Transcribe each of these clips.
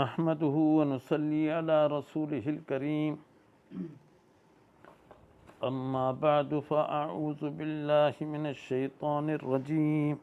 نحمده ونصلي علي رسوله الڪريم اما بعد فاعوذ بالله من الشيطان الرجيم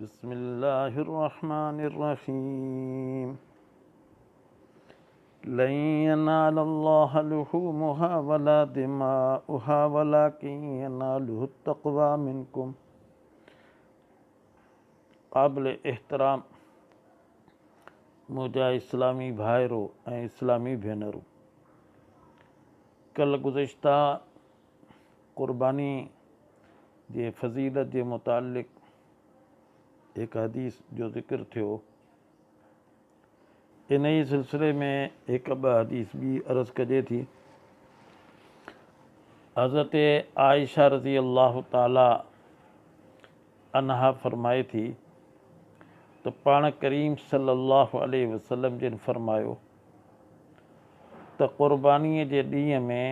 بسم الله الرحمن الرحيم لن ينال الله لحومها ولا دماؤها ولكن يناله التقوى منكم قابل احترام منهنجا اسلامي ڀائرو ۽ اسلامي ڀينرون! ڪلهه گذشته قرباني جي فضيلت جي متعلق هڪ حديث جو ذڪر ٿيو. انهيء سلسلي ۾ هڪ ٻه حديث ٻي عرض ڪجي ٿي. حضرت عائشه رضي الله تعالٰي عنها فرمائي ٿي ته پاڻ ڪريم صلي الله عليه وسلم جن فرمايو ته قربانيء جي ڏينهن ۾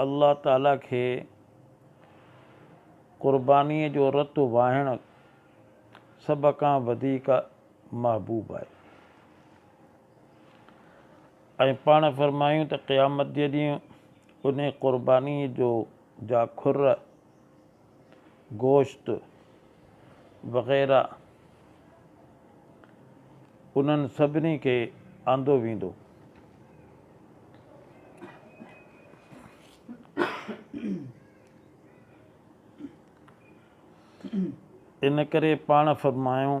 الله تعالٰي کي قربانيء جو رت واهڻ سڀ کان وڌيڪ محبوب آهي ۽ پاڻ فرمايون ته قيامت جي ڏينهن انهي قرباني جو جا کر، گوشت وغيره انهن سڀني کي آندو ويندو. ان ڪري پاڻ فرمايو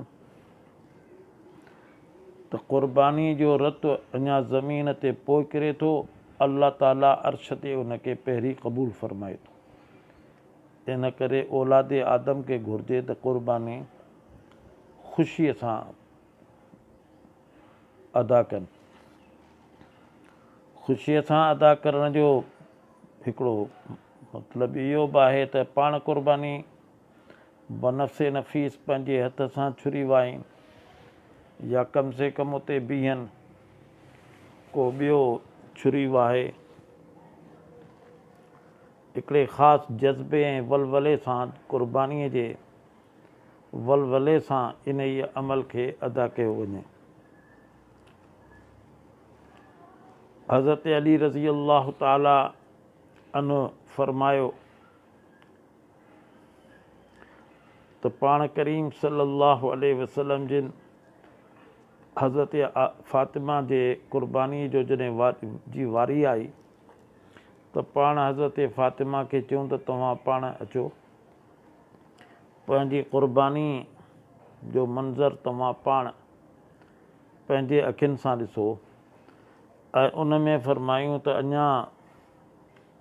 ته قربانيء جو رت اڃا زمين تي پوء ڪري ٿو، الله تعاليٰ عرش تي ان کي پهرين قبول فرمائي ٿو. ان ڪري اولاد آدم کي گهرجي ته قرباني خوشيء سان ادا ڪن. خوشيء سان ادا ڪرڻ جو هڪڙو مطلب اهو به آهي ته پاڻ قرباني بنفس نفيس پنهنجي هٿ سان ڇري وائين يا ڪم سي ڪم اتي بيهن ڪو ٻيو ڇري واهي. هڪڙي خاص جذبي ۽ ولولي سان قربانيء جي ولولي سان انهيء عمل کي ادا ڪيو وڃي. حضرت علي رضي الله تعالٰي عنه فرمايو ته پاڻ ڪريم صلي الله عليه وسلم جن حضرت فاطمه جي قرباني جو جڏهن جي واري آئي ته پاڻ حضرت فاطمه کي چيون ته توهان پاڻ اچو پنهنجي قرباني جو منظر توهان پاڻ پنهنجي اکين سان ڏسو ۽ ان ۾ فرمايون ته اڃا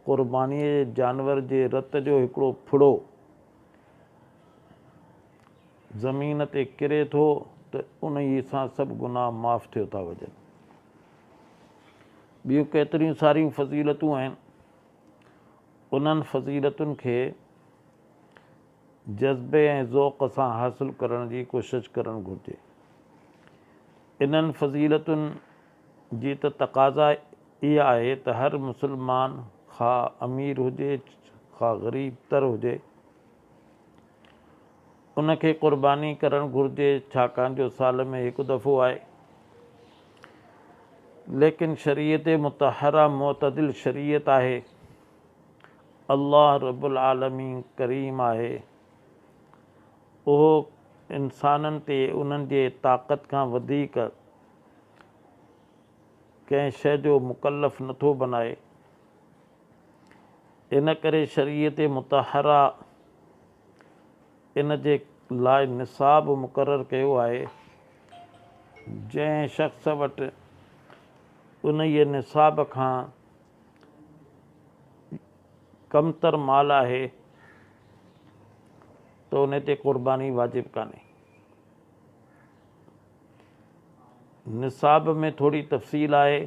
قربانيء جي جانور جي رت جو هڪڙو ڦڙو زمين تي ڪري ٿو ته انهيء سان سڀ گناهه معاف ٿيو ٿا وڃن. ٻيون ڪيتريون ساريون فضيلتون آهن. انهن فضيلتن کي جذبي ۽ ذوق سان حاصل ڪرڻ جي ڪوشش ڪرڻ گهرجي. انهن فضيلتن جي ته تقاضا اها آهي ته هر مسلمان خواه امير هجي خواه غريب تر هجي ان کي قرباني ڪرڻ گهرجي ڇاڪاڻ جو سال ۾ هڪ دفعو آهي ليڪن شريعت مطهره معتدل شريعت آهي الله رب العالمين ڪريم آهي اهو انسانن تي انهن جي طاقت کان وڌيڪ ڪنهن شيء جو مڪلف نه ٿو بنائي، ان ڪري شريعت مطهره ان جي لاء نصاب مقرر ڪيو آهي، جنهن شخص وٽ انهيء نصاب کان ڪمتر مال آهي ته ان تي قرباني واجب ڪانهي. نصاب ۾ ٿوري تفصيل آهي.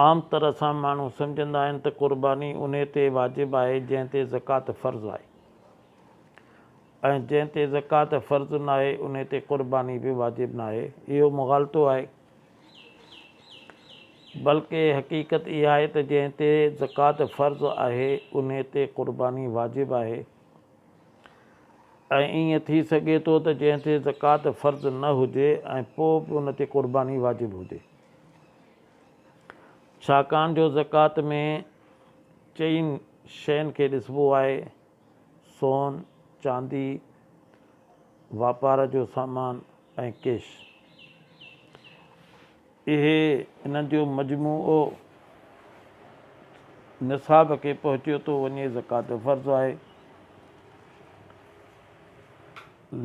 عام طرح سان ماڻهو سمجهندا آهن ته قرباني انهي تي واجب آهي جنهن تي زڪوات فرض آهي ۽ جنهن تي زڪوات فرض ناهي انهي تي قرباني به واجب ناهي. اهو مغالطو آهي. بلڪه حقيقت اها آهي ته جنهن تي زڪوات فرض آهي انهي تي قرباني واجب آهي. ۽ ائين ٿي سگهي ٿو ته جنهن تي زڪوات فرض نه هجي ۽ پوء به ان تي قرباني واجب هجي. ڇاڪاڻ جو زڪوات ۾ چئن شين کي ڏسبو آهي، سون، چاندي، واپار جو سامان ۽ ڪيش. اهي انهن جو مجموعو نصاب کي پهچيو ٿو وڃي زڪوات فرض آهي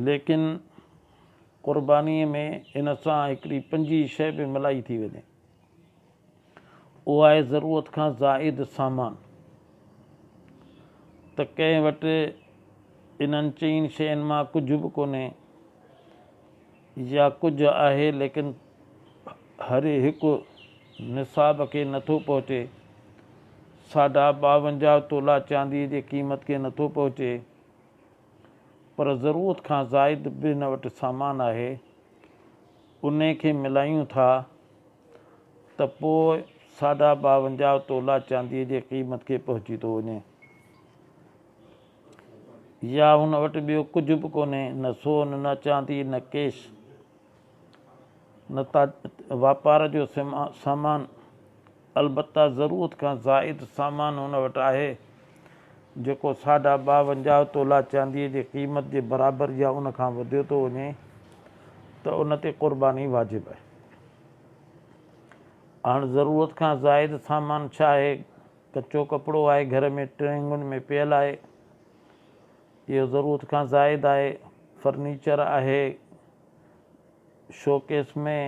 ليڪن قرباني ۾ ان سان هڪڙي پنجين شيء به ملائي ٿي وڃي اهو آهي ضرورت کان زائد سامان ته ڪنهن وٽ انهن چئن شين مان ڪجهه به ڪونهي يا ڪجهه آهي ليڪن هر هڪ نصاب کي نٿو پهچي، ساڍا 52 تولا چانديء جي قيمت کي نٿو پهچي، پر ضرورت کان زائد به هن وٽ سامان آهي، انهي کي ملايون ٿا ته پوء ساڍا 52 تولا چانديء جي قيمت کي پهچي ٿو وڃي. يا هن وٽ ٻيو ڪجهه به ڪونهي، نه سون، نه چاندي، نه ڪيش، نه واپار جو سامان، البته ضرورت کان زائد سامان هن وٽ آهي، جيڪو ساڍا 52 تولا چانديء جي قيمت جي برابر يا ان کان وڌيو ٿو وڃي ته ان تي قرباني واجب آهي. هاڻ ضرورت کان زائد سامان ڇا آهي؟ ڪچو ڪپڙو آهي گهر ۾ ٽرينگن ۾ پيل آهي اهو ضرورت کان زائد آهي فرنيچر آهي شوڪيس ۾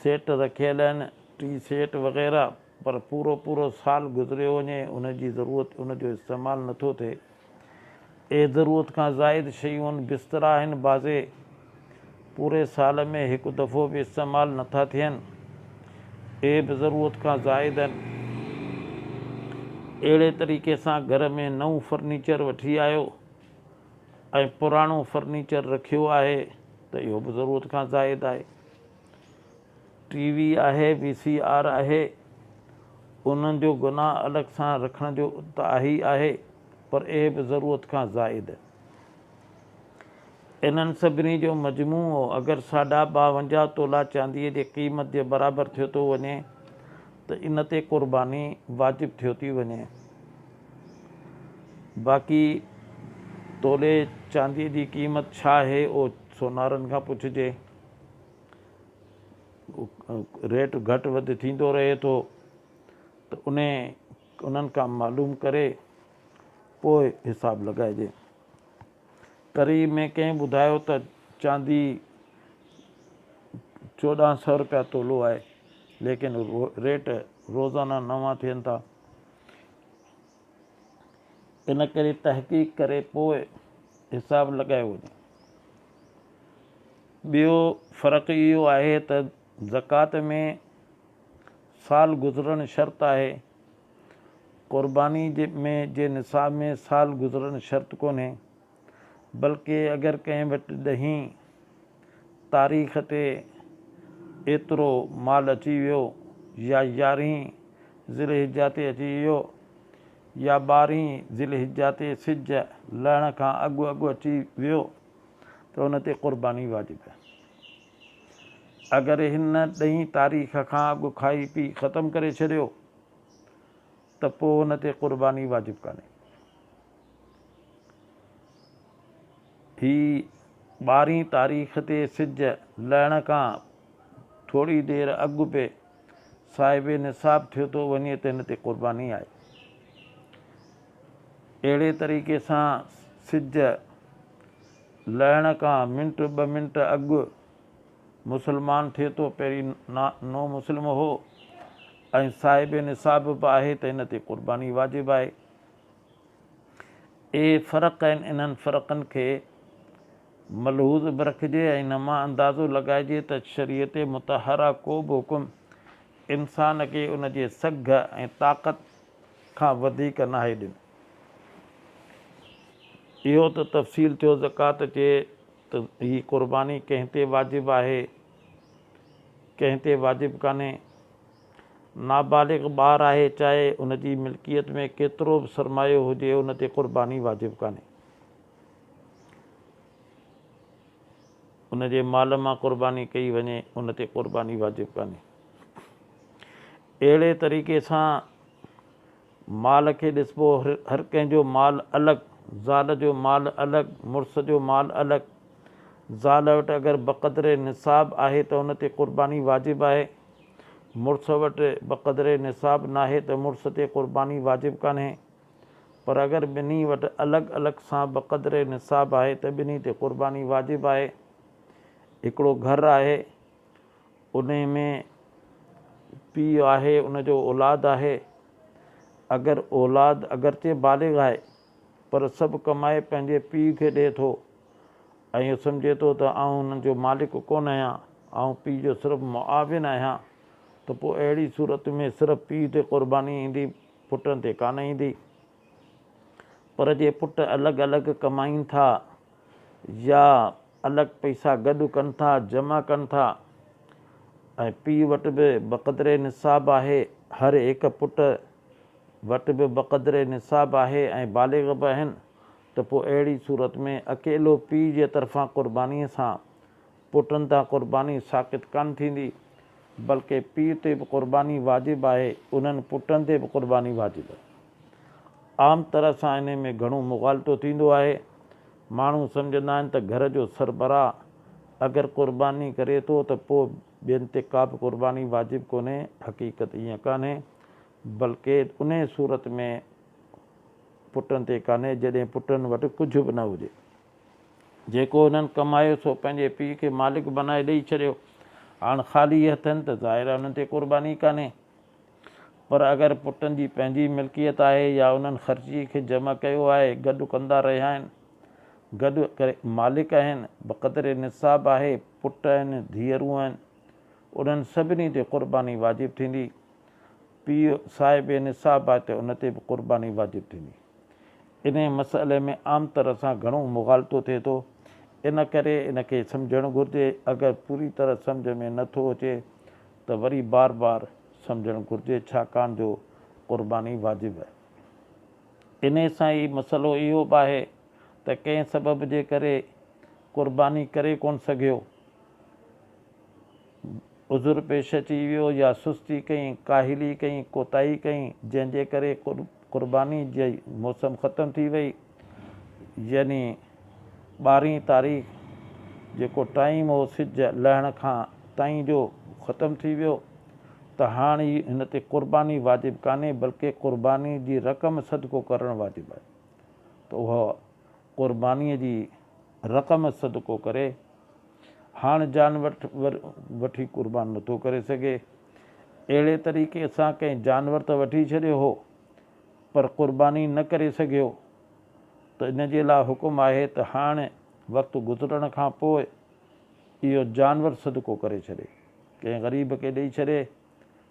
سيٽ رکيل آهن ٽي سيٽ وغيره پر پورو پورو سال گذريو وڃي ان جي ضرورت ان جو استعمال نٿو ٿئي اهي ضرورت کان زائد شيون بسترا آهن بعضي پوري سال ۾ هڪ دفعو به استعمال نٿا ٿين اهي به ضرورت کان زائد آهن. اهڙي طريقي سان گهر ۾ نئون فرنيچر وٺي آيو ۽ پراڻو فرنيچر رکيو آهي ته اهو به ضرورت کان زائد آهي. ٽي وي آهي، وي سي آر آهي، انهن جو گناهه الڳ سان رکڻ جو ته آهي ئي آهي پر اهي به ضرورت کان زائد. انهن سڀني جو مجموعو اگر ساڍا 52 تولا چانديء جي قيمت جي برابر ٿيو ٿو وڃي ته ان تي قرباني واجب ٿيو ٿي وڃي. باقي تولي چانديء جي قيمت ڇا آهي اهو سونارن کان پڇجي. ريٽ گهٽ وڌ ٿيندو رهي ٿو ته انهي انهن کان معلوم ڪري پوء حساب لڳائجي. قريب ۾ ڪنهن ٻڌايو ته چاندي 14 سئو روپيا تولو آهي ليڪن ريٽ روزانه نوان ٿين ٿا ان ڪري تحقيق ڪري پوء حساب لڳايو وڃي. ٻيو فرق اهو آهي ته زڪوات ۾ سال گذرڻ شرط آهي، قرباني ۾ جي نصاب ۾ سال گذرڻ شرط ڪونهي، بلڪه اگر ڪنهن وٽ ڏهين تاريخ تي ايترو مال اچي ويو يا يارهين ذي الحجه تي اچي ويو يا ٻارهين ذي الحجه تي سج لهڻ کان اڳ اڳ اچي ويو ته ان تي قرباني واجب آهي. اگر هن ڏهين تاريخ کان اڳ کائي پي ختم ڪري ڇڏيو ته پوء ان تي قرباني واجب ڪانهي. هي ٻارهين تاريخ تي سج لهڻ کان ٿوري دير اڳ به صاحب نصاب ٿيو ٿو وڃي ته هن تي قرباني آهي. اهڙي طريقي سان سج لهڻ کان منٽ ٻه منٽ اڳ مسلمان ٿئي ٿو، پهرين نو مسلم هو ۽ صاحب نصاب به آهي ته هن تي قرباني واجب آهي. اهي فرق آهن، انهن فرقن کي ملحوظ به رکجي ۽ ان مان اندازو لڳائجي ته شريعت مطهره ڪو به حڪم انسان کي ان جي سگهه ۽ طاقت کان وڌيڪ ناهي ڏنو. اهو ته تفصيل ٿيو زڪوات جي ته هي قرباني ڪنهن تي واجب آهي ڪنهن تي واجب ڪانهي. نابالغ ٻار آهي چاهي ان جي ملڪيت ۾ ڪيترو به سرمايو هجي ان تي قرباني واجب ڪانهي. ان جي مال مان قرباني ڪئي وڃي ان تي قرباني واجب ڪانهي. اهڙي طريقي سان مال کي ڏسبو هر ڪنهن جو مال الڳ، زال جو مال الڳ، مڙس جو مال الڳ. زال وٽ اگر بقدر نصاب آهي ته ان تي قرباني واجب آهي. مڙس وٽ بقدر نصاب ناهي ته مڙس تي قرباني واجب ڪانهي. پر اگر ٻنهي وٽ الڳ الڳ سان بقدر نصاب آهي ته ٻنهي تي قرباني واجب آهي. هڪڙو گهر آهي، انهي ۾ پيء آهي، ان جو اولاد آهي. اگر اولاد اگرچه بالغ آهي پر سڀ ڪمائي پنهنجي پيء کي ڏئي ٿو ۽ اهو سمجهي ٿو ته آئون هنن جو مالڪ ڪونه آهيان، آئون پيء جو صرف معاون آهيان ته پوء اهڙي صورت ۾ صرف پيء تي قرباني ايندي، پٽن تي ڪانه ايندي. پر جي پٽ الڳ الڳ ڪمائين ٿا يا الڳ پئسا گڏ ڪن ٿا، جمع ڪن ٿا ۽ پيء وٽ به بقدر نصاب آهي، هر هڪ پٽ وٽ به بقدر نصاب آهي ۽ بالغ به آهن ته پوء اهڙي صورت ۾ اڪيلو پيء جي طرفان قربانيء سان پٽن تان قرباني ساقط ڪانه ٿيندي، بلڪه پيء تي به قرباني واجب آهي، انهن پٽن تي به قرباني واجب آهي. عام طرح سان انهي ۾ گهڻو مغالطو ٿيندو آهي. ماڻهو سمجهندا آهن ته گهر جو سربراهه اگر قرباني ڪري ٿو ته پوء ٻين تي ڪا به قرباني واجب ڪونهي، حقيقت ائين ڪانهي، بلڪه انهي صورت ۾ پٽن تي ڪانهي جڏهن پٽن وٽ ڪجهه به نه هجي. جيڪو هنن ڪمايو سو پنهنجي پيء کي مالڪ بنائي ڏئي ڇڏيو. هاڻ خالي هٿ آهن ته ظاهر آهي انهن تي قرباني ڪانهي. پر اگر پٽن جي پنهنجي ملڪيت آهي يا انهن خرچيء کي جمع ڪيو آهي، گڏ ڪندا رهيا آهن، گڏ ڪري مالڪ آهن، بقدر نصاب آهي، پٽ آهن، ڌيئرون آهن، انهن سڀني تي قرباني واجب ٿيندي. پيء صاحب نصاب آهي ته ان تي به قرباني واجب ٿيندي. انهيء مسئلي ۾ عام طرح سان گهڻو مغالطو ٿئي ٿو، ان ڪري ان کي سمجهڻ گهرجي، اگر پوري طرح سمجهه ۾ نه ٿو اچي ته وري بار بار سمجهڻ گهرجي، ڇاڪاڻ جو قرباني واجب آهي. انهيء سان ئي مسئلو اهو به آهي ته ڪنهن سبب جي ڪري قرباني ڪري ڪونه سگهيو، عذر پيش اچي ويو يا سستي ڪئين، ڪاهلي ڪئين، ڪوتاهي ڪئين، جنهن جي ڪري قرباني جي موسم ختم ٿي وئي، يعني ٻارهين تاريخ جيڪو ٽائيم هو سج لهڻ کان تائين جو ختم ٿي ويو ته هاڻ ئي هن تي قرباني واجب ڪانهي بلڪه قرباني جي رقم صدقو ڪرڻ واجب آهي ته اها قرباني جي رقم صدقو ڪري. هاڻ جانور وٺي قربان نٿو ڪري سگهي. اهڙي طريقي سان ڪنهن جانور ته وٺي ڇڏيو هو پر قرباني نه ڪري سگهيو ته ان جي لاء حڪم آهي ته هاڻ وقت گذرڻ کان پوء اهو جانور صدقو ڪري ڇڏي، ڪنهن غريب کي ڏئي ڇڏي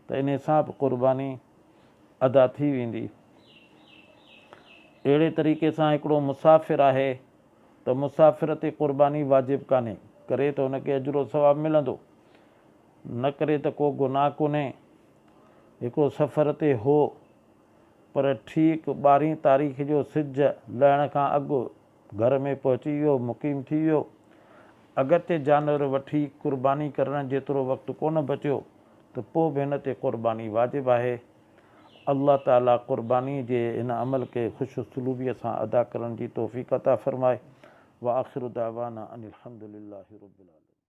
ته انهي سان به قرباني ادا ٿي ويندي. اهڙي طريقي سان هڪڙو مسافر آهي ته مسافر تي قرباني واجب ڪانهي، ڪري ته ان کي اجر و ثواب ملندو، نه ڪري ته ڪو گناهه ڪونهي. هڪڙو سفر تي هو، پر ٺيڪ ٻارهين تاريخ جو سج لهڻ کان اڳ گهر ۾ پهچي ويو، مقيم ٿي ويو. اگرچه جانور وٺي قرباني ڪرڻ جيترو وقت ڪونه بچيو ته پوء به هن تي قرباني واجب آهي. الله تعالي قرباني جي هن عمل کي خوش اسلوبيء سان ادا ڪرڻ جي توفيق عطا فرمائي. واخر دعوانا ان الحمد لله رب العالمين.